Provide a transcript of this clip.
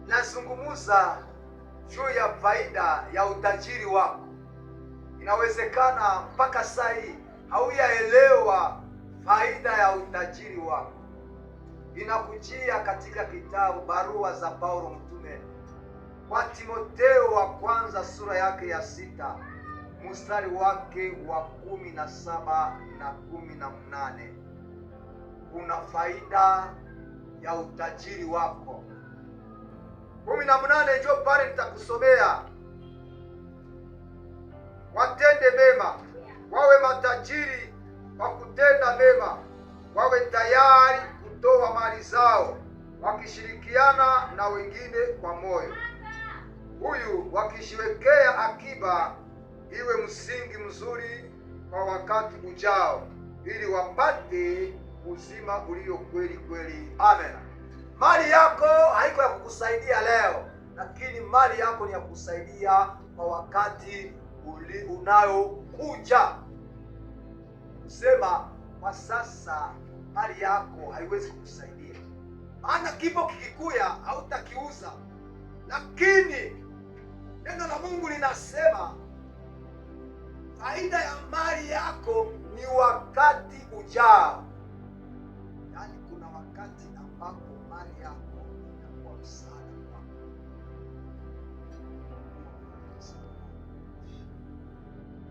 Nazungumuza juu ya faida ya utajiri wako. Inawezekana mpaka saa hii hauyaelewa faida ya utajiri wako. Inakujia katika kitabu barua za Paulo mtume kwa Timoteo wa kwanza sura yake ya 6 mstari wake wa 17 na 18. Kuna faida ya utajiri wako. 18 njoo pale nitakusomea. Watende mema, wawe matajiri kwa kutenda mema, wawe tayari kutoa mali zao, wakishirikiana na wengine kwa moyo huyu, wakishiwekea akiba iwe msingi mzuri kwa wakati ujao, ili wapate uzima ulio kweli kweli. Amen. Mali yako haiko ya kukusaidia leo, lakini mali yako ni ya kukusaidia kwa wakati unayokuja. Kusema kwa sasa mali yako haiwezi kukusaidia, maana kipo kikikuya hautakiuza, lakini neno la Mungu linasema faida ya mali yako ni wakati ujao. Yaani kuna wakati ambapo mali yako inakuwa msaada kwako.